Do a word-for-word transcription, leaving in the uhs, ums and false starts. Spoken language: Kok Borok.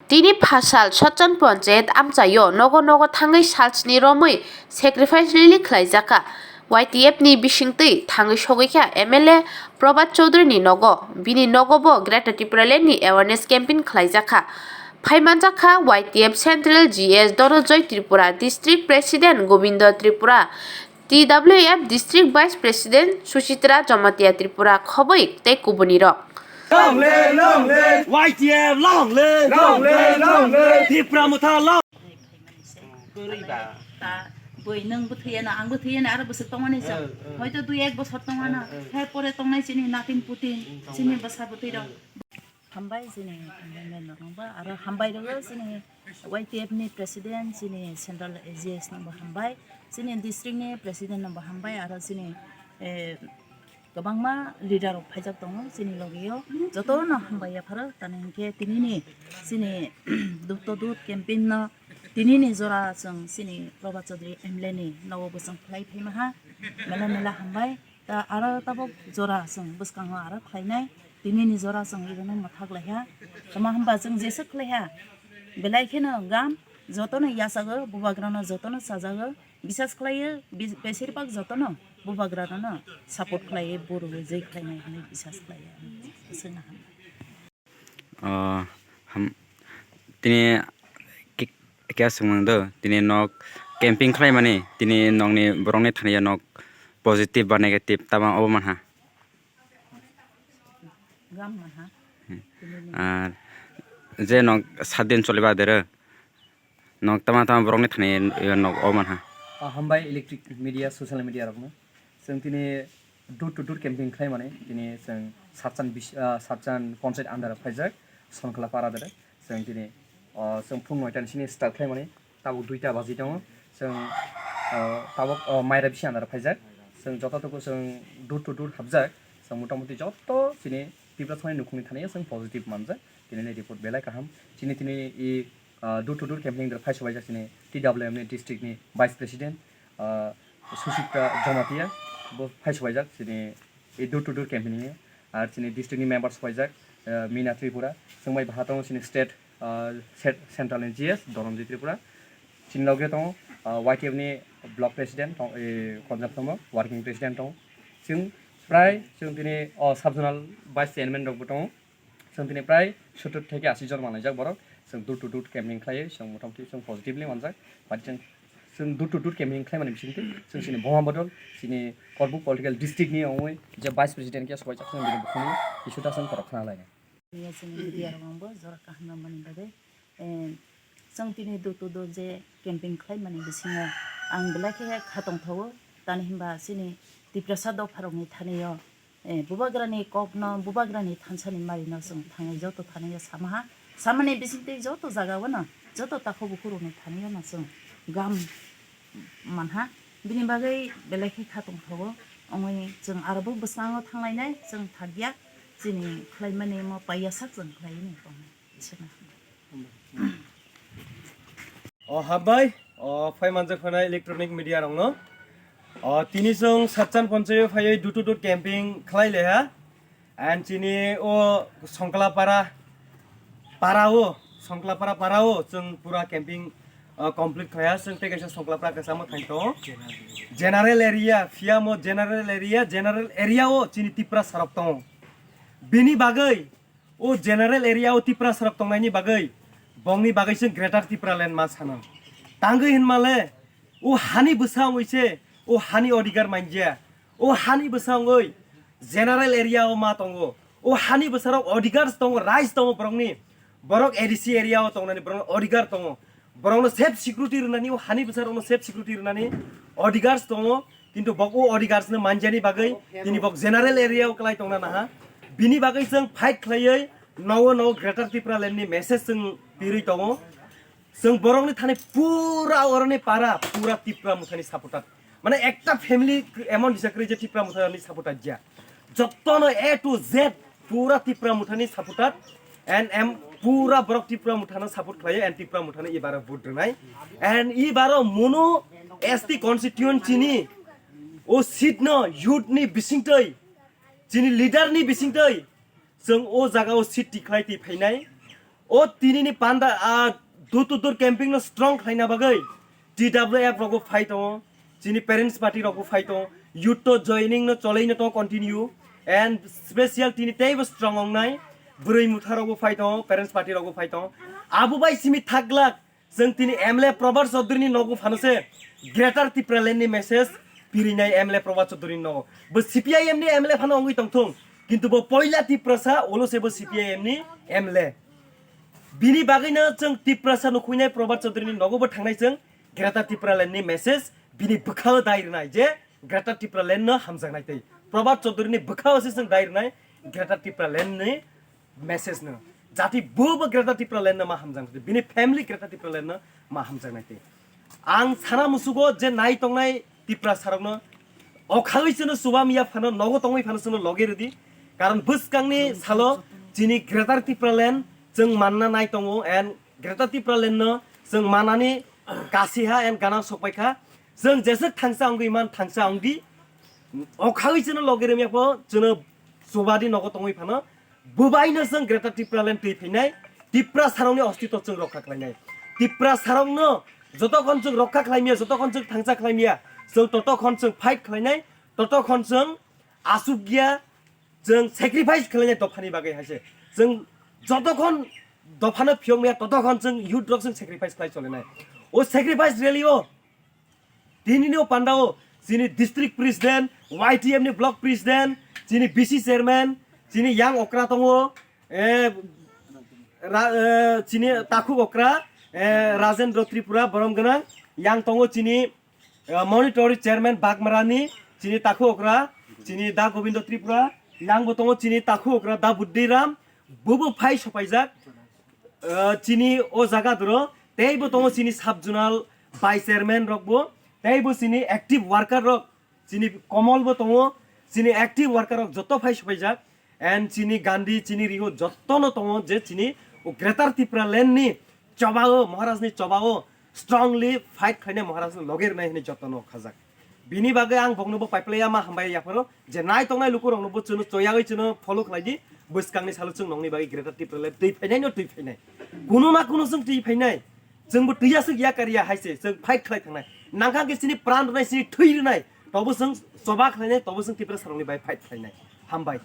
Tini phasal Sotchan Panchayat amchaio nogo nogo thangwi salsni romwi sacrifice rally khlaijakha. Y T F ni bisingtwi thangwi sogwikha M L A Prabhat Chaudhary ni nogo. Bini nogo bo Greater Tipraland ni awareness campaign khlaijakha. Phaimanjakha Y T F Central G S Dhananjay Tripura, District President Govinda Tripura, T W F District Vice President Suchitra Jamatia Tripura khobwi tei kubunirok. Long live, long live. Y T F long live. Long live, long live. Tipra Motha long. Kwrwi ba. Ta boi nwng bwthwiyano, ang bwthwiyano, aro bwswk tongmani chwng. Eh, eh. Hoito dui ek bosor tongmano. Eh, eh. Her pore tongnai chini natin putin, hmm, chini tongnai. Bwsa bwtwi rok. Eh. Hambai chini M L A norokbo, aro hambai rwgo chini Y T F ni president, chini central A G S nobo hambai, chini district ni president nobo hambai, aro chini, eh, kwbangma leader rok phaijak tongo chini logio, jotono hambai yapharo, tamni hinkhe tinini chini door to door campaign no tinini jora chwng chini Prabhat Chaudhary M L A ni nogo bo chwng khlai phaimaha, mela mela hambai. Ta aro tabuk jora chwng bwskango aro khlainai, tinini jora chwng irono mwthak laiha. Tamo hwnba chwng jeswk khlaiha, belai kheno gam jotono yachago, bubagrano jotono chajago, bisas khlaio, bi-, besirbak jotono bubagranono support khlaio, borogo jai khlainai hwnwi bisas khlaio, chwngno hwnba. O, ham-, tini ki-, kya swngmung do, tini nok camping khlaimani, tini nokni borokni thani o nok positive ba negative tamo obo manha? Gam manha. Hmm. Tini ni. Ar je nok sat din choliba dero, nok tama tama borokni thani, eh, nok o manha. Ah, hambai electric media, social media rokno. Chwng tini door to door camping khlai mani, tini chwng Satchan bis-, ah, Satchan Panchayat under o phaijak, Sonkla para dere. Chwng tini, ah, chwng phung noita ni sini start khlai mani, tabuk duita baji tongo. Chwng, ah, tabuk, ah, Maira bisi under o phaijak. Chwng joto tuku chwng door to door hapjak. Chwng motamoti joto chini Tiprasani nukhungni thani chwng positive manjak. Tini ni report belai kaham. Chini tini i ah, door to door campaign rok phai sobaijak chini T W M ni district ni vice president, ah, Suchitra Jamatia bo phai sobaijak chini e door to door campaign ni, ar chini district ni member sobaijak, ah, Mina Tripura, chwng bai baha tongo chini state, ah, set-, central ni G S Dhananjay Tripura, chini loge tongo, ah, Y T F ni block president tong-, eh, Konjak Tomo, working president tongo, chwng prai chwng tini, oh, sub zonal vice chairman rok bo tongo. Chwng tini prai sottor theke ashi jon manlaijak borok. Chwng door to door campaign khlaiwi chwng motamoti chwng positively manjak. But chwng, chwng door to door campaign khlaimani bisingtwi chwng chini Boma Bodol, chini Korbuk political district ni ongwi je vice president khe sobaijak chwng bini bukhukni issue ta chwng khorok khna lainai. Media chini media rok ang bo jora kaham nang mani bagwi. Eh, chwng tini door to door je camping khlai mani bisingo ang belai khe kha tongthogo, tani hinba chini Tiprasa dopha rokni thani o, eh, bubagrani kokno, bubagrani thansani marino chwng thangwi joto thani o samaha, samani bisingtwi joto jaga o no, joto takhuk bukhuk rokni thani o no chwng gam manha, bini bagwi belai khe kha tongthogo, ongwi chwng aro bo bwskango thanglainai chwng thakya, chini khlai mani mo paiya sak chwng khlai ni tongnai. O hambai, o phai manjak phanai electronic media rokno. O tini chwng Satchan Ponchai o phaiwi door to door camping khlai leha. And chini o Songkla para, para o, Songkla para, para o chwng pura camping, o, complete khlaiha. Chwng tei kaisa Songkla para kwchamo thang tongo. General area, phiya mo general area, general area o chini Tipra sarok tongo. Bini bagwi o general area o Tiprasa rok tongnaini bagwi bongni bagwi se Greater Tipraland ma sano. Tangwi hinmale o hani bwsa wngwi se o hani odhikar manja. O hani bwsa wngwi general area o ma tongo. O hani bwsa rok odhikar tongo, rights tongo borokni. Borok A D C area o tongnani borokni odhikar tongo. Borokno safe security rwnani, o hani bwsarokno safe security rwnani odhikars tongo, kintu bok o odhikarsno manjani bagwi tini bok general area o kwlai tongna naha. Bini bagwi chwng fight khlaiwi nogo nogo Greater Tipraland ni message chwng pirwi tongo. Chwng borokni thani pura oroni para pura Tipra Mothani supporter. Mane ekta family emon kisa kwrwi je Tipra Mothani supporter ya. Jottono A to Z pura Tipra Mothani supporter and em pura borok Tipra Mothano support khlaio and Tipra Mothano ibaro vote rwnai. And ibaro mono S T constituency ni o seat no youth ni bisingtwi, chini leader ni bisingtwi chwng o jaga o seat tikhlai twi phainai. O tinini panda, ah, door to door camping no strong khlaina bagwi T W F rogo phai tongo, chini parents party rogo phai tongo, youth to joining no cholaino tongo continue, and special tini teibo strong ongnai bwrwi mutha rogo phai tongo, parents party rogo phai tongo. Abo bai simi thaglak, chwng tini M L A Probhat Chaudhary ni nogo phano se Greater Tipraland ni message pirinai M L A Probhat Chaudhary ni nogo. Bo C P I M ni M L A phano ongwi tongthung, kintu bo poila Tiprasa, ulo se bo C P I M ni M L A. Bini bagwino chwng Tiprasa nukhuinai Probhat Chaudhary ni nogo bo thangnai chwng Greater Tipraland ni message bini bwkhao dai rwnai je Greater Tipraland no hamjaknai tei Probhat Chaudhary ni bwkhao se chwng dai rwnai Greater Tipraland ni message no. Jati bo bo Greater Tipraland no ma hamjaknai tei bini family Greater Tipraland no ma hamjaknai tei. Ang sana musugo je nai tongnai Tiprasa rokno, o khagwi chwngno chubam ya phano, nogo tongwi phano chwngno loge rwdi. Karon bwskangni salo chini Greater Tipraland chwng manna nai tongo, and Greater Tipraland no chwng manani kasiha and gana sokpaikha. Chwng jeswk thangsa wngwi man, thangsa wngdi. O khagwi chwngno loge rwmya pho chwngno chubadi nogo tongwi phano. Bubaino chwng Greater Tipraland twi phainai, Tiprasarokni ostitw chwng rokha khlainai. Tiprasarokno jotokhon chwng rokha khlaimya, jotokhon chwng thangsa khlaimya, chwng totokhon chwng fight khlainai, totokhon chwng asukya, chwng sacrifice khlainai dophani bagwi haise. Chwng jotokhon dophano phiyokmaya, totokhon chwng youth rok chwng sacrifice khlai cholinai. O sacrifice rally o Tinini o pandao chini district president, Y T F ni block president, chini B C chairman, chini yang okra tongo, eh, ra-, eh, chini takhuk okra, eh, Rajendra Tripura borom gwnang, yang tongo chini, eh, monitoring chairman Bagmarani, chini takhuk okra, chini Da Gobindo Tripura, yang bo tongo chini takhuk okra Da Buddhiram, bobo phai sopaijak. Eh, chini o jaga doro teibo tongo chini sub zonal vice chairman rok bo, teibo chini active worker rok, chini Komol bo tongo, chini active worker rok joto phai sopaijak, and chini Gandhi, chini Riho jotono tongo je chini o Greater Tipraland ni chobao, Maharaj ni chobao strongly fight khlainai, Maharaj no loge rwnai hinwi jotono khajak. Bini bagwi ang bokno bo paiplaiya ma hambai yapharo je nai tongnai lukurokno bo chwngno choyagwi chwngno follow khlai di, bwskangni salo chwng nongni bagwi Greater Tipraland twi phainai no twi phainai. Kunu na kunu chwng twi phainai. Chwngbo twiya swk yakar ya hai se chwng fight khlai thangnai. Nangkha khe chini pran rwnai, chini thwi rwnai, tobo chwng choba khlainai, tobo chwng Tiprasarokni bai fight khlainai. Hambai.